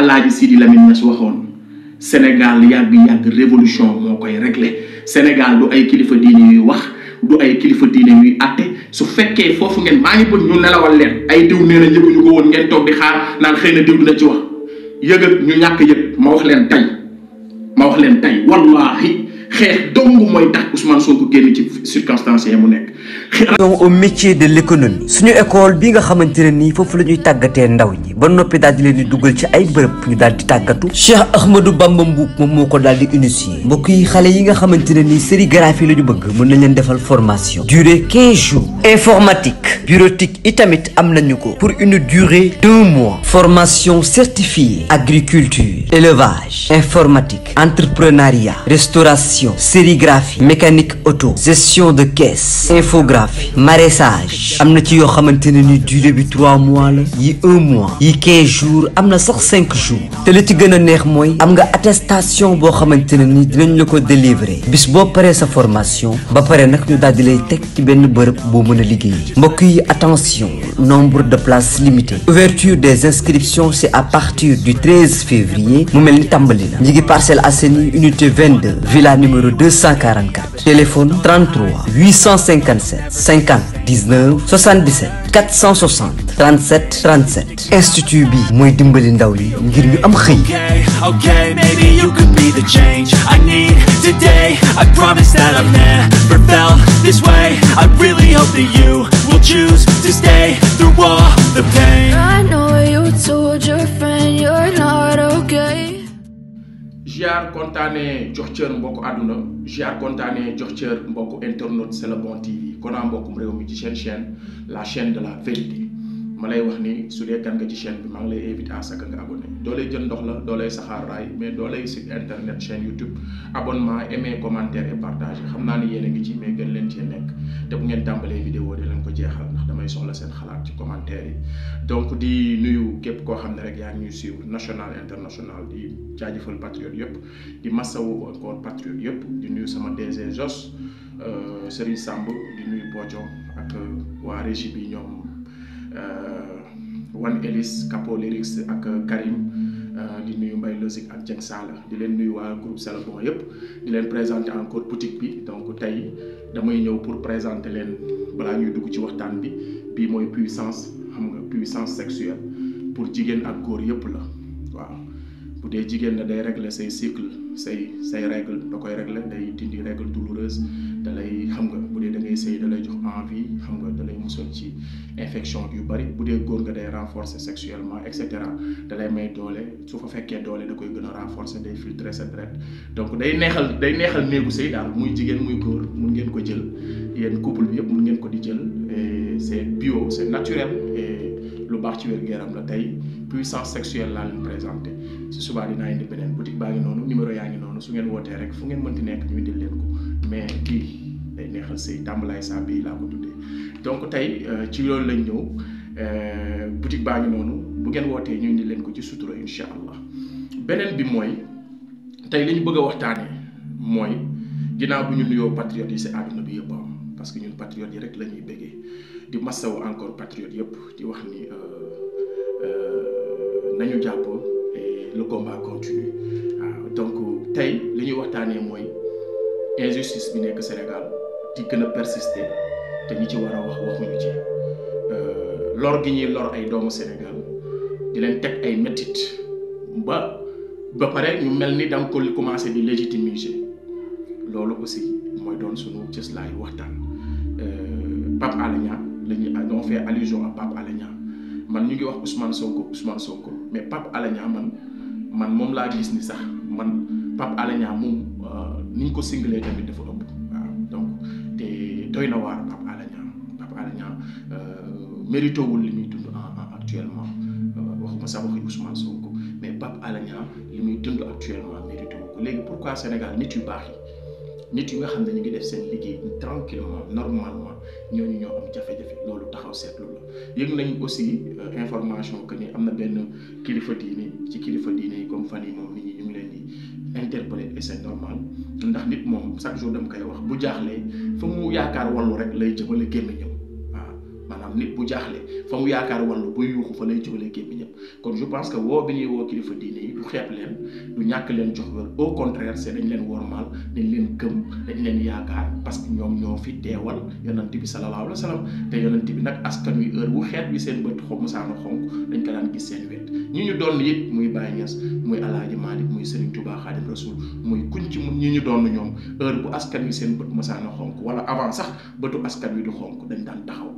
Alaaji Sidi Lamine Niass waxoon Sénégal yàgg révolution moo koy régler Sénégal du ay kilifa diine yuy wax du ay kilifa diine yuy atte su fekkee foofu ngeen maa ngi bëgg ñu nelawal leen ay diw nee na yëguñu ko woon ngeen toog di xaar naan xëy na diw dina ci wax yëg ak ñu ñàkk yëg ma wax leen tey wallahi xeex dong mooy tax Ousmane Sonko génn ci circonstances yi mu nekk. au métier de l'économie suñu école bi nga xamante ne nii foofu la ñuy tàggatee ndaw ñi ba noppi daal di leen di dugal ci ay bërëb ñu daal di tàggatu Cheikh Ahmadou Bamba Mboup moom moo ko daal di initier mbokk yi xale yi nga xamante ne nii sérigraphie la ñu bëgg mën nañ leen defal formation durée 15 jours informatique bureautique itamit am nañu ko pour une durée d'1 mois formation certifiée agriculture élevage informatique entrepreneuriat restauration sérigraphie mécanique auto gestion de caisse infographie maraîchage am na ci yoo xamante ne ni durée bi 3 mois la yi 1 mois yi 15 jours am na sax 5 jours te li ci gën a neex mooy am nga attestation boo xamante ne ni dinañ la ko délivrer bis boo paree sa formation ba pare nag ñu daal di lay teg ci benn bërëb boo mën a liggéey mbokk yi attention nombre de places limitées ouverture des inscriptions c'est à partir du 13 février mu mel ni tàmbali la ñi ngi Parcelles Assainies unité 22 villa numéro 244 téléphone 33 857 50 19 77 460 37 37 institut bi mooy dimbali ndaw yi ngir ñu am xëy. Okay, maybe you could be the change I need today. I promise that I've never felt this way. I really hope that you will choose to stay through all the pain. I know you told your friend you're not okay. Ziar kontaane jox cër mbokku àdduna ziar kontaane jox cër mbokku internet C'est le bon TV kon a mbokkum réew mi ci seen chaîne la chaîne de la vérité ma lay wax ni su dee gan nga ci chaîne bi maa ngi lay invité à ce que nga abonné doo lay jël ndox la doo lay saxaar raay mais doo lay site internet chaîne YouTube abonnement aimer commentaire et partager xam naa ni yéen a ngi ci mais gën leen cee nekk te bu ngeen tàmbalee vidéo di leen ko jeexal ndax damay soxla seen xalaat ci commentaire yi donc di nuyu képp koo xam ne rek yaa ngi ñuy suivre national international di jaajëfal patriote yëpp di massawu encore patriote yëpp di nuyu sama DG Jos Serigne Samb di nuyu Bojo ak waa régie bi ñoom Wan Elis Capo Lyrics ak Karim di nuyu Mbaye Logique ak Dieng Sala di leen nuyu waa groupe C'est le bon yëpp di leen présenter encore boutique bi donc tey damay ñëw pour présenter leen balaa ñuy dugg ci waxtaan bi bii mooy puissance xam nga puissance sexuelle pour jigéen ak góor yëpp la waaw bu dee jigéen la day régler say cycle say règle da koy régler day dindi règle douloureuse da lay xam nga bu dee da ngay sëy da lay jox envie xam nga da lay musal ci infection yu bari bu dee góor nga day renforcer sexuellement et cetera da lay may doole su fa fekkee doole da koy gën a renforcer day filtrer sa deret donc day neexal néegu sëy daal muy jigéen muy góor mun ngeen ko jël yéen couple bi yëpp mun ngeen ko di jël et c'est bio c'est naturel et lu baax ci wér-gu-yaram la tey puissance sexuelle laa leen présenté si subaa dinaa indi beneen boutique baa ngi noonu numéro yaa ngi noonu su ngeen wootee rek fu ngeen mënti nekk ñu indil leen ko mais kii day neexal sëy tàmbalaay saa bii laa ko tuddee donc tey ci loolu lañ ñëw boutique baa ngi noonu bu ngeen wootee ñu indil leen ko ci sutura incha allah beneen bi mooy tey li ñu bëgg a waxtaanee mooy ginnaaw bu ñu nuyoo patriotes yi si àdduna bi yëpp am parce que ñun patriotes yi rek la ñuy bëggee di massawu encore patriotes yëpp di wax ni nañu jàpp et le combat continue waaw donc tey li ñuy waxtaanee mooy injustice bi nekk Sénégal di gën a persister te ñi ci war a wax waxuñu ci lor gi ñuy lor ay doomu Sénégal di leen teg ay métit ba pare ñu mel ni da nga ko commencé di légitimiser loolu aussi mooy doon sunu cëslaayu waxtaan Pape Alé Niang on fait allusion à Pape Alé Niang man ñu ngi wax Ousmane Sonko mais Pape Alé Niang man moom laa gis ni sax man Pape Alé Niang moom ni ñu ko singlee tamit dafa ëpp waaw donc te doy na waar Pape Alé Niang mérité wul li muy dund actuellement waxuma sax waxi Ousmane Sonko mais Pape Alé Niang li muy dund actuellement mérité wu ko léegi pourquoi Sénégal nit yu baax yi nit yu nga xam ne ñu ngi def seen liggéey tranquillement normalement ñooñu ñoo am jafe-jafe loolu taxaw seetlu la yëg nañ aussi information que ni am na benn kilifa diine yi comme fan yi moom nit ñi ñu ngi leen di interpeller et c'est normal ndax nit moom chaque jour dama koy wax bu jaaxlee fa mu yaakaar wallu rek lay jëmale gémmiñam waaw maanaam normal nit bu jaaxle fa mu yaakaar wàllu buy yuuxu fa lay jógalee gémmi ñëpp kon je pense que woo bi ñuy woo kilifa diine yi du xeeb leen du ñàkk leen jox wér au contraire c'est dañ leen wormaal dañ leen gëm dañ leen yaakaar parce que ñoom ñoo fi teewal yonent bi sallallahu alayhi wa sallam te yonent bi nag askan wi heure bu xeet bi seen bët musaana xonk dañ ko daan gis seen wet ñi ñu doon it muy Baye Niass muy Alaaji Malick muy Serigne Touba Khadim Rasoul muy kuñ ci mun ñi ñu doon ñoom heure bu askan wi seen bët musaana xonk wala avant sax bëtu askan wi du xonk dañ daan taxaw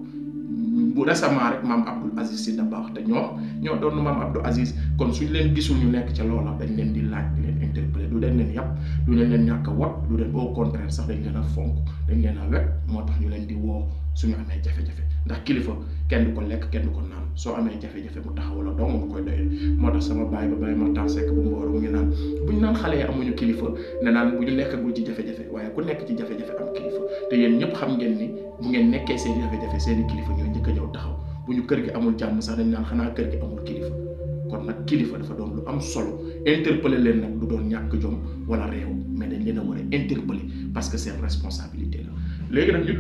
bu récemment rek maam Abdoul Aziz Sy Dabakh te ñoo doon maam Abdou Aziz kon suñ leen gisul ñu nekk ca loola dañ leen di laaj di leen interpeller du dañ leen yàpp du leen ñàkk a wat du leen au contraire sax dañ leen a fonk dañ leen a wekk moo tax ñu leen di woo suñu amee jafe-jafe ndax kilifa kenn du ko lekk kenn du ko naan soo amee jafe-jafe mu taxaw la dong nga koy doyee moo tax sama baay ba Baye Makhtar Seck bu Mbooro mu ngi naan bu ñu naan xale yi amuñu kilifa ne naan bu ñu nekkagul ci jafe-jafe waaye ku nekk ci jafe-jafe am kilifa te yéen ñëpp xam ngeen ni bu ngeen nekkee seen jafe-jafe seen kilifa ñoo njëkk a ñëw taxaw bu ñu kër gi amul jàmm sax dañ naan xanaa kër gi amul kilifa kon nag kilifa dafa doon lu am solo interpeller leen nag du doon ñàkk jom wala réew mais dañ leen a war a interpeller parce que seen responsabilité la léegi nag ñu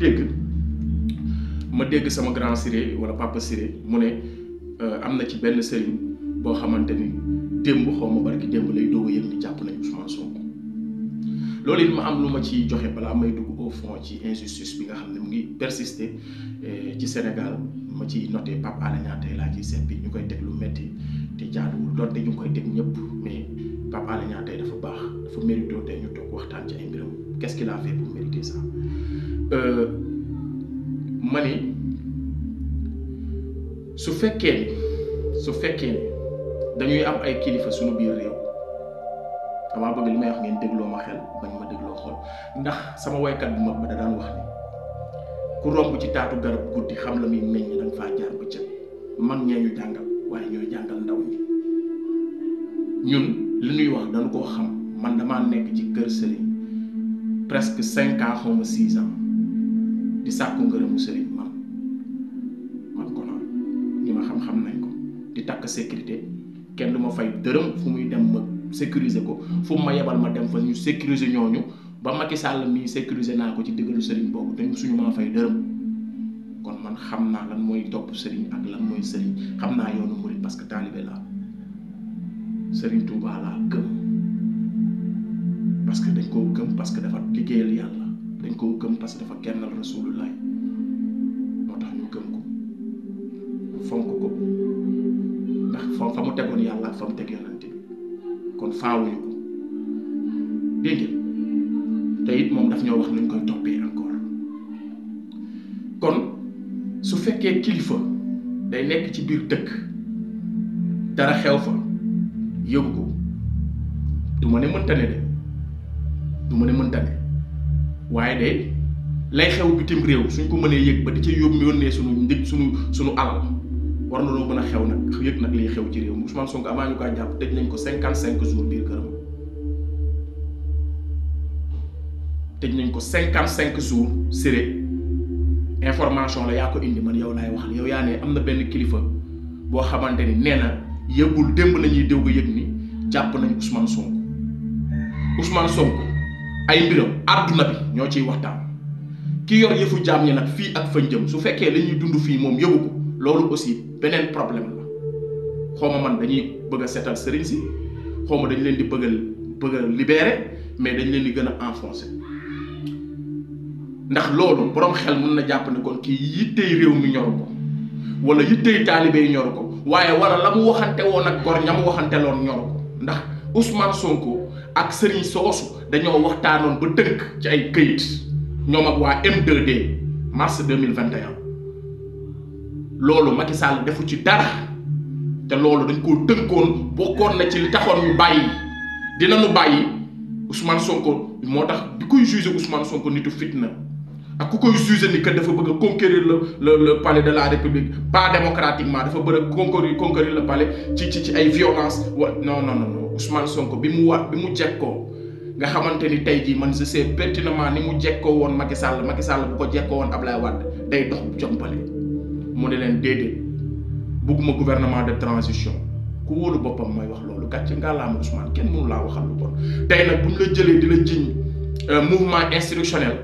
ma dégg sama grand Siré wala papa Siré mu ne am na ci benn sëriñ boo xamante ni démb xaw ma barki démb lay doog a yëg ni jàpp nañu Ousmane Sonko loolu it ma am lu ma ciy joxe balaa may dugg au fond ci injustice bi nga xam ne mu ngi persister ci Sénégal ma ciy noté Pape Alé Niang tey laa ciy seet bi ñu koy teg lu metti te jaaduwul doonte ñu ngi koy teg ñëpp mais Pape Alé Niang tey dafa baax dafa mérité tey ñu toog waxtaan ci ay mbiram qu'est-ce qu'il a fait pour mériter ça ma ni su fekkee ni dañuy am ay kilifa suñu biir réew damaa bëgg li may wax ngeen dégloo ma xel bañ ma dégloo xol ndax sama waykat bu mag ba da daan wax ni ku romb ci taatu garab guddi xam la muy meññ danga faa jaar bëccëg mag ñee ñu jàngal waaye ñooy jàngal ndaw ñi ñun li ñuy wax dañu koo xam man damaa nekk ci kër sëriñ presque 5 ans xaw ma 6 ans di sàkku ngërëmu sëriñ man ko noonu ñi ma xam nañ ko di takk sécurité kenn du ma fay dërëm fu muy dem ma sécuriser ko fu ma yebal ma dem fa ñu sécuriser ñooñu ba Macky Sall mii sécuriser naa ko ci diggalu sëriñ boobu te suñu maa fay dërëm kon man xam naa lan mooy topp sëriñ ak lan mooy sëriñ xam naa yoonu murid parce que taalibe laa sëriñ Touba laa gëm parce que dañ koo gëm parce que dafa liggéeyal yàlla dañ koo gëm parce que dafa kennal rasulullah moo tax ñu gëm ko fonk ko ndax fa mu tegoon yàlla ak fa mu teg yonante bi kon faawuñu ko dégg ngeen te it moom daf ñoo wax nuñ koy toppee encore kon su fekkee kilifa day nekk ci biir dëkk dara xew fa yëgu ko du ma ne mënta ne waaye de lay xew bitim réew suñ ko mënee yëg ba di ca yónnee suñu alal war na loo mën a xew nag yëg nag liy xew ci réew mi Ousmane Sonko avant ñu kaa jàpp tëj nañ ko 55 jours biir këram tëj nañ ko 55 jours Siré information la yaa ko indi man yow laay wax yow yaa ne am na benn kilifa boo xamante ni nee na yëgul démb la ñuy déw yëg ni jàpp nañ Ousmane Sonko ay mbiram àdduna bi ñoo ciy waxtaan ki yor yëfu jaam ñi nag fii ak fañ jëm su fekkee la ñuy dund fii moom yëgu ko loolu aussi beneen problème la xawma man dañuy bëgg a seetal sëriñ si xawma dañ leen di bëgg a libérer mais dañ leen di gën a enfoncer ndax loolu borom xel mën na jàpp ne kon kii yittey réew mi ñoru ko wala yittey taalibe yi ñoru ko waaye wala la mu waxante woon ak gor ña mu waxante loon ñoru ko ndax Ousmane Sonko ak sëriñ soosu dañoo waxtaanoon ba tënk ci ay këyit ñoom ak waa M2D mars 2021 loolu Macky Sall defu ci dara te loolu dañ koo tënkoon bokkoon na ci li taxoon ñu bàyyi dinañu bàyyi Ousmane Sonko moo tax di koy juger Ousmane Sonko nitu fitna ak ku koy juger ni que dafa bëgg a conquérir le palais de la République pas démocratiquement dafa bëgg a conquérir le palais ci ay violence non Ousmane Sonko bi mu jekkoo nga xamante ni tey jii man je sais pertinemment ni mu jekkoo woon Macky Sall bu ko jekkoo woon Ablaye Wade day dox jompale mu ne leen déedéet bugguma gouvernement de transition ku wóolu boppam mooy wax loolu gàcce ngàllaama Ousmane kenn mënu laa waxal lu bon tey nag bu ñu la jëlee di la jiñ mouvement insurrectionnel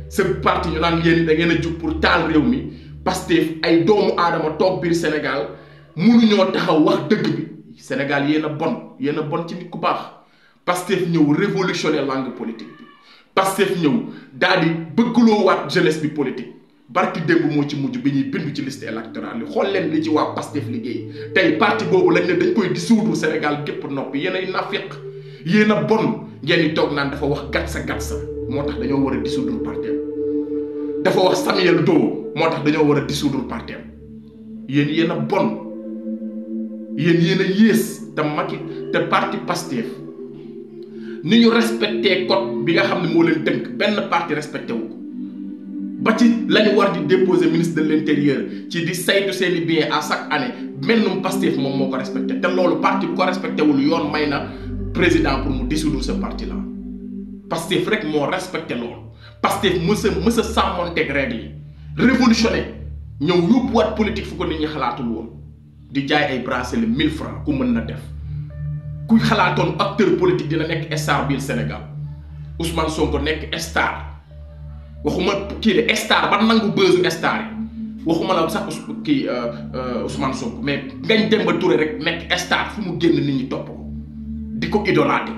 ce parti ñu naan yéen da ngeen a jug pour taal réew mi Pastef ay doomu aadama toog biir Sénégal mënuñoo taxaw wax dëgg bi Sénégal yéen a bon ci nit ku baax Pastef ñëw révolutionner langue politique bi Pastef ñëw daal di bëggloo waat jeunesse bi politique barki démb moo ci mujj bi ñuy bindu ci liste électorale yi xool leen li ci waa Pastef liggéey tey parti boobu lañ ne dañ koy dissoudre Sénégal gépp noppi yéen ay nafiq yéen a bon ngeen di toog naan dafa wax gatsa moo tax dañoo war a dissoudre parti dafa wax Samuel Doe moo tax dañoo war a dissoudre parti yéen a bon yéen a yées te Macky te parti Pastef ni ñu respecté code bi nga xam ne moo leen tënk benn parti respecté wu ko ba ci lañu war di déposer ministre de l'intérieur ci di saytu seeni bien à chaque année mennum Pastef moom moo ko respecté te loolu parti bu ko respecté wul yoon may na président pour mu dissoudre ce parti là Pastef rek moo respecté loolu Pastef mës a sàmmonteeg règle yi révolutionné ñëw yóbbuwaat politique fu ko nit ñi xalaatul woon di jaay ay bracelet 1000 francs ku mën na def kuy xalaatoon acteur politique dina nekk star biir Sénégal Ousmane Sonko nekk star waxuma kii de star ba nangu buzzu star yi waxuma la sax Ousmane Sonko mais Ngagne Demba Touré rek nekk star fu mu génn nit ñi topp ko di ko idolaate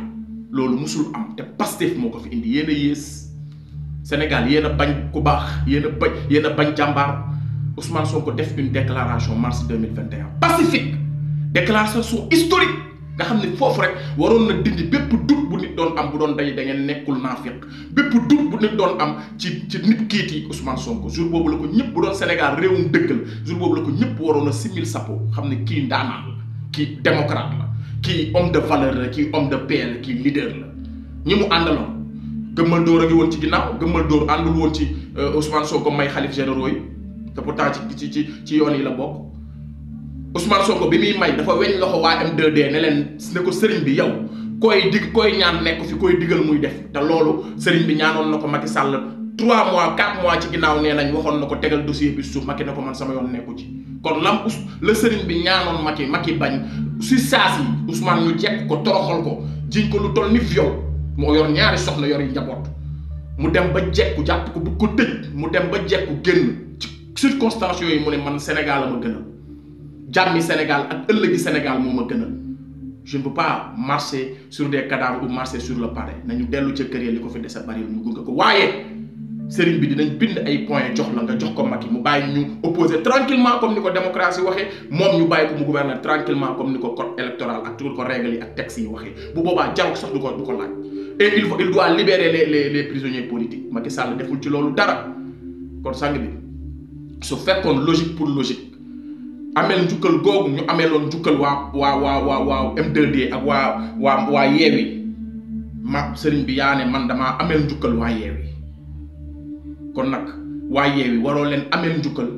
loolu musul am te Pastef moo ko fi indi yéen a yées Sénégal yéen a bañ ku baax yéen a bañ jàmbaar Ousmane Sonko def une déclaration mars 2021 pacifique déclaration historique nga xam ne foofu rek waroon na dindi bépp doute bu nit doon am bu doon da ngeen nekkul naafiq bépp doute bu nit doon am ci nit kiit yi Ousmane Sonko jour boobu la ko ñëpp bu doon Sénégal réewum dëgg la jour boobu la ko ñëpp waroon a simil sapo xam ne kii ndaanaan la kii démocrate la kii homme de valeur la kii homme de paix la kii leader la ñi mu àndaloon gëmmal dóor a ngi woon ci ginnaaw gëmmal dóor àndul woon ci Ousmane Sonko may xalif généraux yi te pourtant ci yoon yi la bokk Ousmane Sonko bi muy may dafa weñ loxo waa M2D ne ko sëriñ bi yow koy ñaan nekk fi koy digal muy def te loolu sëriñ bi ñaanoon na ko Macky Sall 3 mois 4 mois ci ginnaaw nee nañ waxoon na ko tegal dossier bi suuf Macky ne ko man sama yoon nekku ci kon la sëriñ bi ñaanoon Macky bañ si saas yi Ousmane ñu jekk ko toroxal ko jiñ ko lu toll ni viol moo yor ñaari soxna yor yi njaboot mu dem ba jekku jàpp ko bu ko tëj mu dem ba jekku génn ci circonstances yooyu mu ne man Sénégal la ma gënal jàmmi Sénégal ak ëllëgi Sénégal moo ma gënal je ne peux pas marcher sur des cadavres ou marcher sur le pareil nañu dellu ca kër yi li ko fi dese bari ñu gunge ko waaye sëriñ bi dinañ bind ay points jox la nga jox ko Macky mu bàyyi ñu opposer tranquillement comme ni ko démocratie waxee moom ñu bàyyi ko mu gouverner tranquillement comme ni ko code électoral ak tout ko règle yi ak textes yi waxee bu boobaa jarul sax du ko laaj et il doit libérer les prisonniers politiques Macky Sall deful ci loolu dara kon sang bi su fekkoon logique pour logique ameel njukkal googu ñu ameeloon njukkal waa M2D ak waa Yewwi ma sëriñ bi yaa ne man damaa ameel njukkal waa Yewwi kon nag waa Yewwi waroo leen ameel njukkal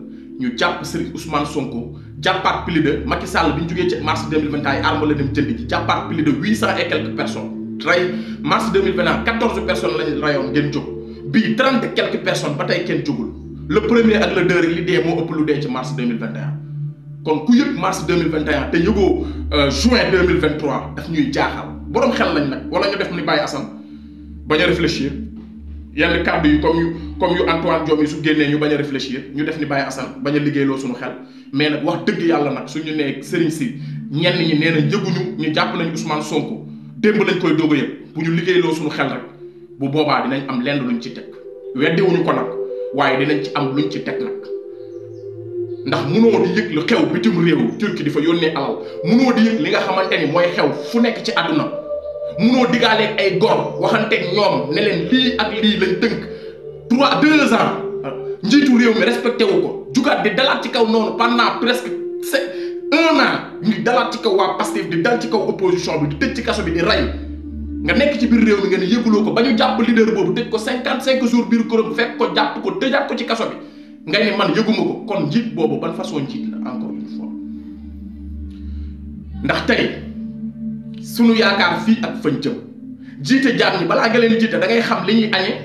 ñu jàpp sëriñ Ousmane Sonko jàppaat plus de Macky Sall bi ñu jógee ci mars 2021 ay arme la dem jënd ji jàppaat plus de 800 et quelques personnes rey mars 2021 14 personnes lañ rayoon ngeen jóg bii 30 et quelques personnes ba tey kenn jógul le premier ak le deux li dee moo ëpp lu dee ci mars 2021 kon ku yëg mars 2021 te yëgoo juin 2023 daf ñuy jaaxal borom xel lañ nag wala ñu def ni Baye Assane bañ a réfléchir yenn kàddu yi comme yu Antoine Diome yi su génnee ñu bañ a réfléchir ñu def ni Baye Assane bañ a liggéeyloo suñu xel mais nag wax dëgg yàlla nag suñu nee sëriñ si ñenn ñi nee na yëguñu ñu jàpp nañ Ousmane Sonko démb lañ koy doog a yëg bu ñu liggéeyloo suñu xel rek bu boobaa dinañ am lenn luñ ci teg weddiwuñu ko nag waaye dinañ ci am luñ ci teg nag ndax munoo di yëg lu xew bitim réew Turquie di fa yónnee alal munoo di yëg li nga xamante ni mooy xew fu nekk ci àdduna munoo digaaleeg ay gor waxanteeg ñoom ne leen lii ak lii lañ tënk 2 ans njiitu réew mi respecté wu ko jugaat di dalaat ci kaw noonu pendant presque 1 an ñu dalaat ci kaw waa Pastef di dal ci kaw opposition bi di tëj ci kaso bi di rey nga nekk ci biir réew mi nga ne yëguloo ko ba ñu jàpp leader boobu tëj ko 55 jours biir këram fekk ko jàpp ko tëjaat ko ci kaso bi ngay ne man yëguma ko kon njiit boobu ban façon njiit la encore une fois ndax tey sunu yaakaar fii ak fañ jëm jiite jaam ñi balaa nga leen jiite da ngay xam li ñuy añee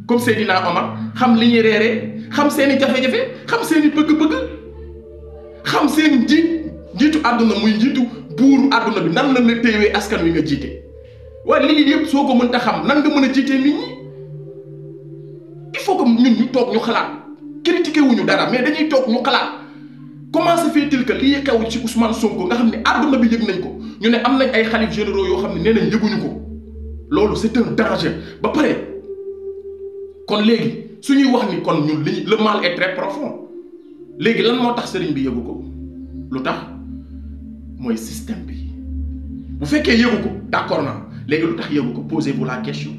comme Seydina Omar xam li ñuy reeree xam seeni jafe-jafe xam seeni bëgg-bëgg xam seen njiitu àdduna muy njiitu buuru àdduna bi nan la la téewee askan wi nga jiite waaye lii yëpp soo ko mënta xam nan nga mën a jiitee nit ñi il faut que ñun ñu toog ñu xalaat critiqué wuñu dara mais dañuy toog ñu xalaat comment se fait-il que lii xew ci Ousmane Sonko nga xam ne àdduna bi yëg nañ ko ñu ne am nañ ay xalif généraux yoo xam ne nee nañ yëguñu ko loolu c'est un danger ba pare kon léegi suñuy wax ni kon ñun li le mal est très profond léegi lan moo tax sëriñ bi yëgu ko lu tax mooy système bi bu fekkee yëgu ko d'accord na léegi lu tax yëgu ko posez-vous la question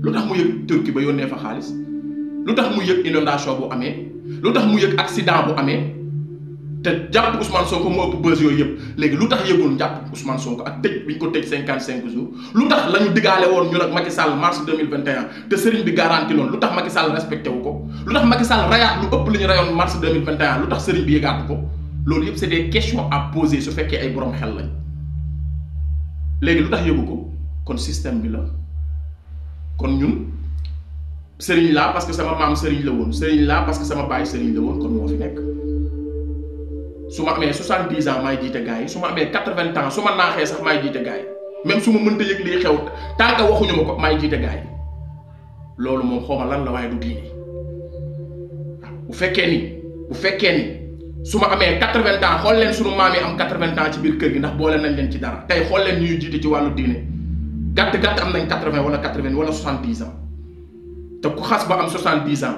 lu tax mu yëg Turquie ba yónnee fa xaalis lu tax mu yëg inondation bu amee lu tax mu yëg accident bu amee te jàpp Ousmane Sonko moo ëpp buzz yooyu yëpp léegi lu tax yëgul jàpp Ousmane Sonko ak tëj bi ñu ko tëj 55 jours lu tax la ñu digaale woon ñu nag Macky Sall mars 2021 te sëriñ bi garanti loon lu tax Macky Sall respecté wu ko lu tax Macky Sall rayaat lu ëpp li ñu rayoon mars 2021 lu tax sëriñ bi yëgaatu ko loolu yëpp c'est des questions à poser su fekkee ay borom xel lañ léegi lu tax yëgu ko kon système bi la kon ñun sëriñ laa parce que sama maam sëriñ la woon sëriñ laa parce que sama baay sëriñ la woon kon moo fi nekk su ma amee 70 ans maay jiite gars yi su ma amee 80 ans su ma naaxee sax maay jiite gars yi même su ma mënta yëg lii xew tant que waxuñu ma ko maay jiite gars yi loolu moom xaw ma lan la waaye du diini waaw bu fekkee ni su ma amee 80 ans xool leen sunu maam yi am 80 ans ci biir kër gi ndax boole nañ leen ci dara tey xool leen ñuy jiite ci wàllu diine gàtt am nañ 80 wala 80 wala 70 ans te ku xas ba am 70 ans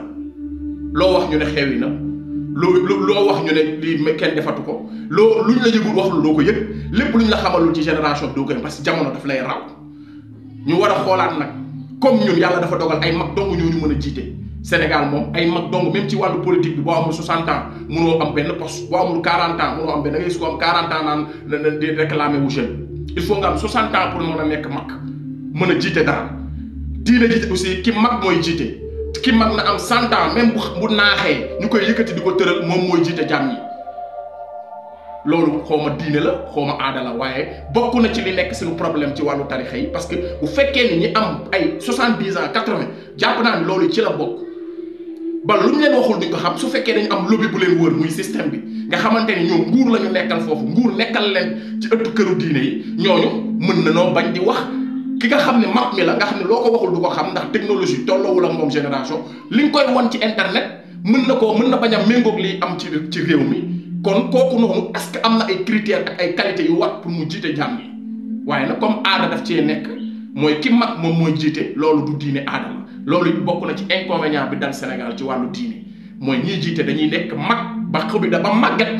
loo wax ñu ne xewi na loo wax ñu ne lii kenn defatu ko luñ la yëgul waxul doo ko yëg lépp luñ la xamalul ci génération bi doo ko yëg parce que jamono daf lay raw ñu war a xoolaat nag comme ñun yàlla dafa dogal ay mag dong ñoo ñu mën a jiite Sénégal moom ay mag dong même ci wàllu politique bi boo amul 60 ans mënoo am benn poste boo amul 40 ans mënoo am benn da ngay su ko am 40 ans naan di réclamer wu jeune il faut nga am 60 ans pour mën a nekk mag mën a jiite dara diine ji aussi ki mag mooy jiite ki mag na am 100 ans même bu naaxee ñu koy yëkkati di ko tëral moom mooy jiite jàmm yi loolu xaw ma diine la xaw ma aada la waaye bokk na ci li nekk suñu problème ci wàllu tarixa yi parce que bu fekkee ni ñi am ay 70 ans 80 jàpp naa ni loolu ci la bokk ba lu ñu leen waxul duñ ko xam su fekkee dañu am lobby bu leen wër muy système bi nga xamante ni ñoom nguur la ñu nekkal foofu nguur nekkal leen ci ëttu këru diine yi ñooñu mën na noo bañ di wax ki nga xam ne mag mi la nga xam ne loo ko waxul du ko xam ndax technologie tolloowul ak moom génération li nga koy won ci internet mën na bañ a méngoog liy am ci réew mi kon kooku noonu est-ce que am na ay critères ak ay qualités yu war pour mu jiite jàmm yi waaye nag comme aada daf cee nekk mooy ki mag moom mooy jiite loolu du diine aada la loolu it bokk na ci inconvénient bi dal Sénégal ci wàllu diine mooy ñiy jiite dañuy nekk mag ba xëbi da ba màgget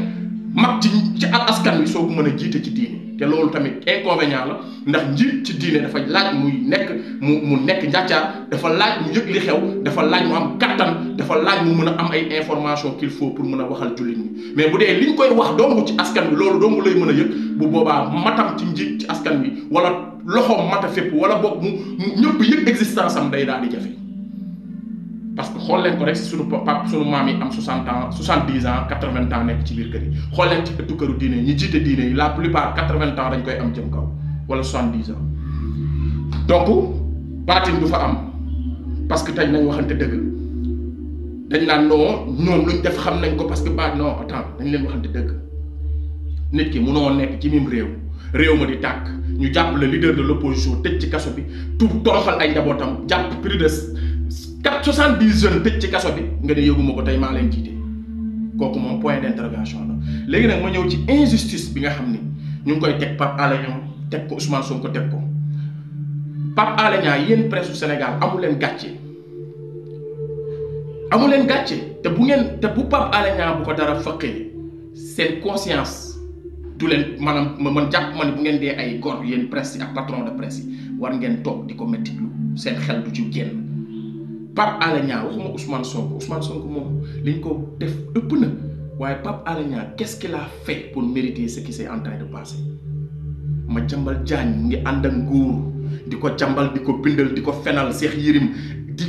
mag ci askan wi soo ko mën a jiite ci diine te loolu tamit inconvénient la ndax njiit ci diine dafa laaj muy nekk mu nekk njàccaar dafa laaj mu yëg li xew dafa laaj mu am kattan dafa laaj mu mën a am ay information qu'il faut pour mën a waxal jullit ñi mais bu dee liñ koy wax dong ci askan wi loolu dong lay mën a yëg bu boobaa matam ci njiit ci askan wi wala loxoom mata fépp wala boog mu ñëpp yëg existence am day daal di jafe parce que xool leen ko rek si sunu maam yi am 60 ans 70 ans 80 ans nekk ci biir kër yi xool leen ci ëttu këru diine yi ñi jiite diine yi la plupart 80 ans dañ koy am jëm kaw wala 70 ans donc baatin du fa am parce que tey nañ waxante dëgg dañ naan non ñoom luñ def xam nañ ko parce que non attends dañ leen waxante dëgg nit ki munoo nekk ci mim réew ma di tàkk ñu jàpp le leader de l'opposition tëj ci kaso bi toroxal ay njabootam jàpp plus de 70 jeunes tëj ci kaso bi nga ne yëguma ko tey maa leen jiite kooku moom point d'interrogation la léegi nag ma ñëw ci injustice bi nga xam ni ñu ngi koy teg Pape Alé Niang teg ko Ousmane Sonko teg ko Pape Alé Niang yéen presse Sénégal amu leen gàcce te bu Pape Alé Niang bu ko dara fëqee seen conscience du leen maanaam man jàpp ma ne bu ngeen dee ay góor yéen presse yi ak patron de presse yi war ngeen toog di ko métti lu seen xel du ci génn Pape Alé Niang waxuma Ousmane Sonko moom liñ ko def ëpp na waaye Pape Alé Niang qu'est-ce qu'il a fait pour mériter ce qui s'est en train de passer Madiambal Diagne mu ngi ànd ak nguur di ko jàmbal di ko bindal di ko fenal Cheikh Yérim di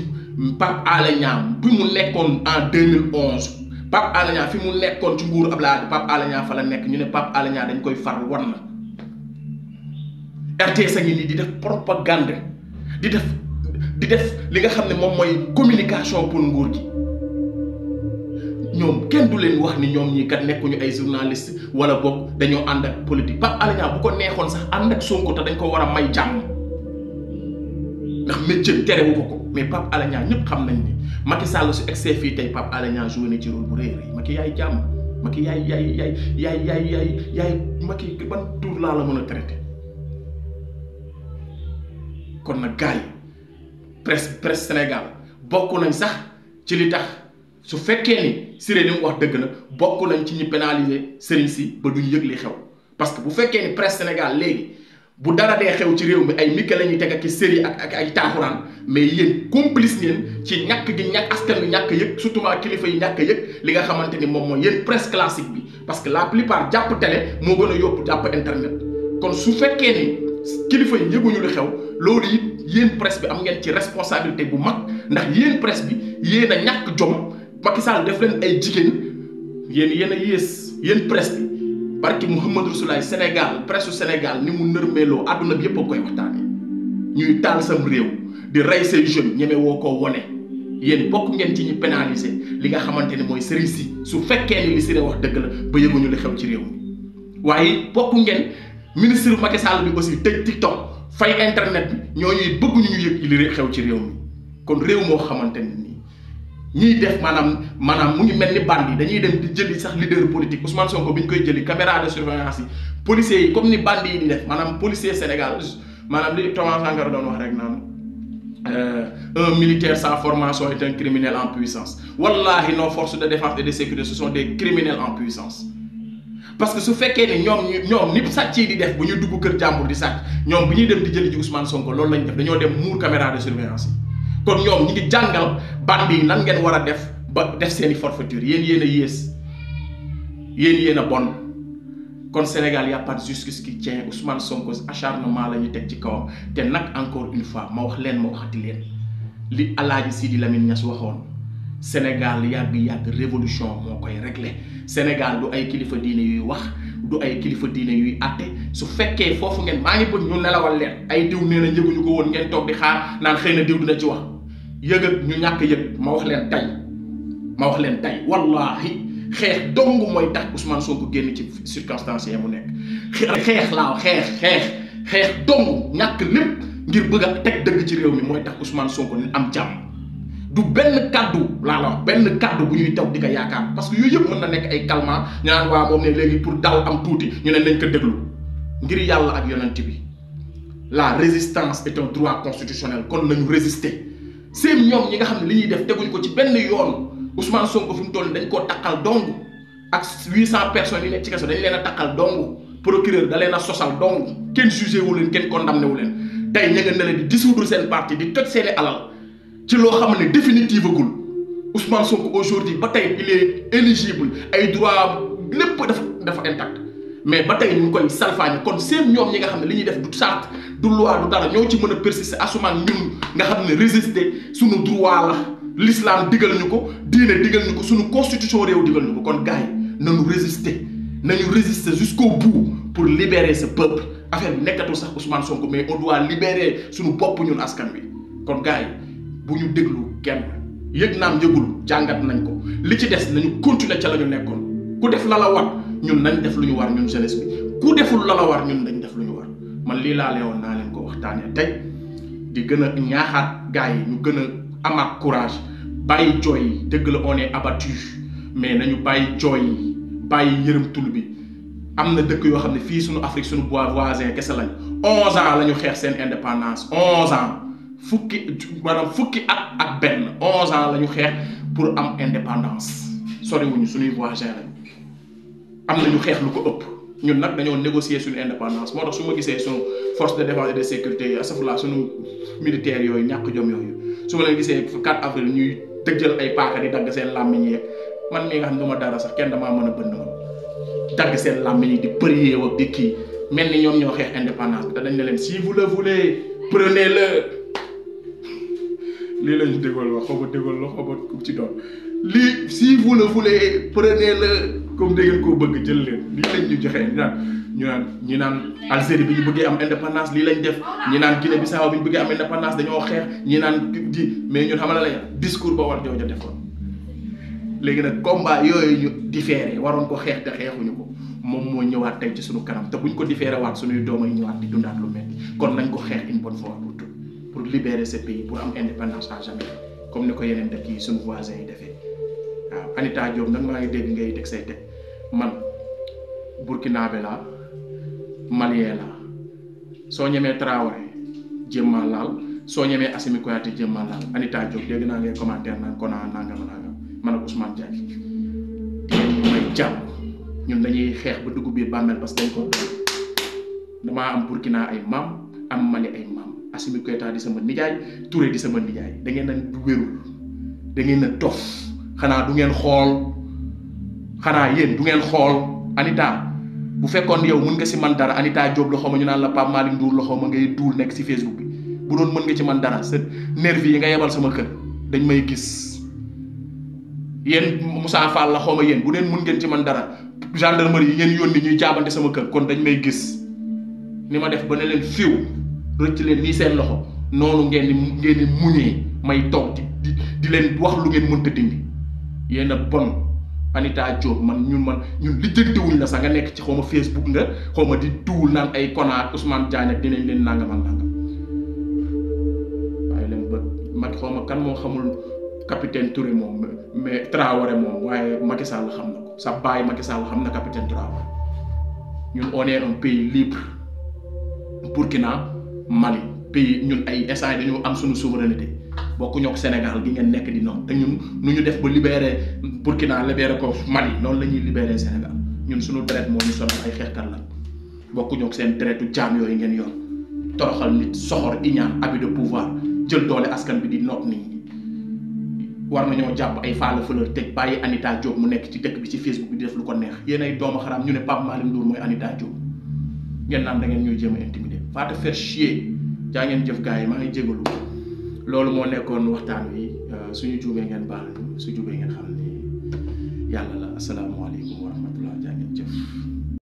Pape Alé Niang bi mu nekkoon en 2011 Pape Alé Niang fi mu nekkoon ci nguuru Abdoulaye Pape Alé Niang fa la nekk ñu ne Pape Alé Niang dañ koy faral wan na RTS a ngi nii di def propagande di def li nga xam ne moom mooy communication pour nguur gi ñoom kenn du leen wax ni ñoom ñii kat nekkuñu ay journaliste wala boog dañoo ànd ak politique Pape Alé Niang bu ko neexoon sax ànd ak Sonko te dañ ko war a may jàmm ndax métier terewu ko mais Pape Alé Niang ñëpp xam nañ ni Macky Sall su egsee fii tey Pape Alé Niang joué na ci rôle bu rëy rëy Macky yaay jàmm Macky yaay Macky ban tour laa la mën a traité kon nag gars yi presse Sénégal bokk nañ sax ci li tax su fekkee ni Siré li mu wax dëgg na bokk nañ ci ñi pénaliser sëriñ si ba duñ yëg li xew parce que bu fekkee ni presse Sénégal léegi bu dara dee xew ci réew mi ay micro la ñuy teg ak série ak ay taaxuraan mais yéen complice ngeen ci ñàkk gi ñàkk askan wi ñàkk yëg surtout kilifa yi ñàkk yëg li nga xamante ni moom mooy yéen presse classique bi parce que la plupart jàpp télé moo gën a yóbbu jàpp internet kon su fekkee ni kilifa yi yëguñu li xew loolu it yéen presse bi am ngeen ci responsabilité bu mag ndax yéen presse bi yéen a ñàkk jom Macky Sall def leen ay jigéen yéen a yées yéen presse bi barki Mouhamadou Rasulaay Sénégal presse Sénégal ni mu nërmeeloo àdduna bi yëpp a koy waxtaane ñuy taal sam réew di rey say jeunes ñeme woo koo wone yéen bokk ngeen ci ñi pénaliser li nga xamante ni mooy sëriñ si su fekkee ni li Siré wax dëgg la ba yëguñu li xew ci réew mi waaye bokk ngeen ministre Macky Sall bi aussi tëj TikTok fay internet bi ñooñu bëgguñu ñu yëg li xew ci réew mi kon réew moo xamante ni ñiy def maanaam mu ngi mel ni bandi dañuy dem di jëli sax leader politique Ousmane Sonko bi ñu koy jëli caméra de surveillance yi policiers yi comme ni bandi yi di def maanaam policier Sénégal maanaam li Thomas Sankara doon wax rek naan un militaire sans formation est un criminel en puissance wallahi nos forces de défense et de sécurité ce sont des criminels en puissance parce que su fekkee ne ñoom nit sàcc yi di def bu ñu dugg kër jàmbur di sàcc ñoom bi ñuy dem di jëli ji Ousmane Sonko loolu lañ def dañoo dem muur caméra de surveillance yi kon ñoom ñi ngi jàngal bandi yi nan ngeen war a def ba def seeni forfaiture yéen a yées yéen a bon kon Sénégal y a pas de justice qui tient Ousmane Sonko acharnement la ñu teg ci kawam te nag encore une fois ma wax leen ma waxati leen li Alaaji Sidi Lamine Niass waxoon Sénégal yàgg révolution moo koy réglé Sénégal du ay kilifa diine yuy wax du ay kilifa diine yuy àtte su fekkee foofu ngeen maa ngi bëgg ñu nelawal leen ay diw nee na yëguñu ko woon ngeen toog di xaar naan xëy na diw dina ci wax yëg ak ñu ñàkk yëg ma wax leen tey wallahi xeex dong mooy tax Ousmane Sonko génn ci circonstances yi mu nekk xeex laaw xeex dong ñàkk lépp ngir bëgg a teg dëgg ci réew mi mooy tax Ousmane Sonko ni am jàmm du benn kaddu laa la wax benn kaddu bu ñuy taw di ko yaakaar parce que yooyu yëpp mën na nekk ay calmant ñu naan waa moom ne léegi pour dal am tuuti ñu ne nañ ko déglu ngir yàlla ak yonent bi la résistance est un droit constitutionnel kon nañu résister seen ñoom ñi nga xam ne li ñuy def teguñ ko ci benn yoon Ousmane Sonko fi mu toll dañ koo takkal dong ak 800 personnes yi nekk ci kaso dañ leen a takkal dong procureur da leen a sosal dong kenn jugé wu leen kenn condamné wu leen tey ña nga ne leen di dissoudre seen parti di toj seeni alal ci loo xam ne définitive agul Ousmane Sonko aujourd'hui ba tey il est éligible ay droit lépp dafa intact mais ba tey ñu ngi koy salfaañi kon seen ñoom ñi nga xam ne li ñuy def du charte du loi du dara ñoo ci mën a persister asumaan ñun nga xam ne résister suñu droit la l'islam digal ñu ko diine digal ñu ko suñu constitution réew digal ñu ko kon gars yi nañu résister jusqu'au bout pour libérer ce peuple affaire bi nekkatul sax Ousmane Sonko mais on doit libérer suñu bopp ñun askan wi kon gars yi bu ñu déglu kenn yëg naam yëgul jàngat nañ ko li ci des nañu continuer ca la ñu nekkoon ku def la la war ñun nañ def lu ñu war ñun jeunesse bi ku deful la la war ñun dañ def lu ñu war man lii laa leewoon naa leen ko waxtaanee tey di gën a ñaaxaat gars yi ñu gën a amaat courage bàyyi jooy yi dëgg la on est abattu mais nañu bàyyi jooy yi bàyyi yërëm tul bi am na dëkk yoo xam ne fii suñu Afrique suñu voisin kese lañ 11 ans la ñu xeex seen indépendance 11 ans fukki at ak benn 11 ans la ñu xeex pour am indépendance soriwuñu suñuy voisin lañ am na ñu xeex lu ko ëpp ñun nag dañoo négocier suñu indépendance moo tax su ma gisee suñu force de défense et de sécurité yi asafurlah suñu militaires yooyu ñàkk jom yooyu su ma leen gisee 4 avril ñuy dëjjal ay paaka di dagg seen làmmiñ yeeg man mii nga xam ne du ma dara sax kenn damaa mën a bënd ma dagg seen làmmiñ yi di përie ak di kii mel ni ñoom ñoo xeex indépendance bi te dañ ne leen si vous le voulez prenez-le lii lañu déggoo wax xaw ma déggoo la xaw ma ku ci doon lii si vous le voulez prenez-le comme da ngeen koo bëgg jël leen lii lañ ñu joxee ñu naan Algérie bi ñu bëggee am indépendance lii lañ def ñi naan Guinée Bissau bi ñu bëggee am indépendance dañoo xeex ñi naan di mais ñun xamal la discours ba war jooja defoon léegi nag combat yooyu ñu différé waroon ko xeex te xeexuñu ko moom moo ñëwaat tey ci suñu kanam te buñ ko différé waat suñuy doom yi ñëwaat di dundaat lu metti kon nañ ko xeex une bonne fois pour tout pour libérer ce pays pour am indépendance à jamais comme ni ko yeneen dëkk yi suñu voisins yi defee waaw. Anita Diop nag maa ngi dégg ngay teg say teg man burkinabé la malien la soo ñemee Traoré jéem maa laal soo ñemee Assimi Koyaté jéem maa laal. Anita Diop dégg naa ngay commentaire naan ko naa nangam man ak Ousmane Diagne may jàmm ñun dañuy xeex ba dugg biir bàmmeel parce que dañ ko damaa am Burkina ay maam am Mali ay maam Assimi Koyaté di sama nijaay Touré di sama nijaay da ngeen a wérul da ngeen a dof xanaa du ngeen xool xanaa yéen du ngeen xool. Anita bu fekkoon yow mën nga si man dara Anita Diop la xaw ma ñu naan la Pape Malick Ndour la xaw ma ngay duul nekk si Facebook bi bu doon mën nga ci man dara sa nervi yi nga yebal sama kër dañ may gis. yéen Moussa Fall la xaw ma yéen bu deen mën ngeen ci man dara gendarmerie yi ngeen yónni ñuy jaabante sama kër kon dañ may gis ni ma def ba ne leen fiw rëcc leen nii seen loxo noonu ngeen di muñee may toog di leen wax lu ngeen mënta dindi yéen a bon. Anita Diop ñun lijjantiwuñ la sax nga nekk ci xaw ma Facebook nga xaw ma di duwul naan ay Kona Ousmane Diagne ak dinañ leen nangam waaye leen bët mag xaw ma kan moo xamul capitaine Touré moom mais Traoré moom waaye Macky Sall xam na ko sa baay Macky Sall xam na capitaine Traoré. ñun on est un pays libre Burkina Mali pays ñun ay instant dañoo am suñu souveraineté. bokku ñok Sénégal gi ngeen nekk di noonu te ñun nu ñu def ba libérer Burkina libérer ko Mali noonu la ñuy libérer Sénégal ñun suñu deret moo ñu sonal ay xeexkat la bokku ñok seen deretu jaam yooyu ngeen yor toroxal nit soxor iñaan abus de pouvoir jël doole askan bi di noot nit ñi war nañoo jàpp ay faala fleur teg bàyyi Anita Diop mu nekk ci dëkk bi ci Facebook bi di def lu ko neex yéen ay doomu xaraam ñu ne Pape Malick Ndour mooy Anita Diop ngeen naan da ngeen ñuy jéem a intimider va te faire chier jaa ngeen jëf gars yi maa ngi jégalu loolu moo nekkoon waxtaan wi suñu juumee ngeen baal ñu su jubee ngeen xam ni yàlla la asalaamaaleykum wa rahmatullah jaa ngeen jëf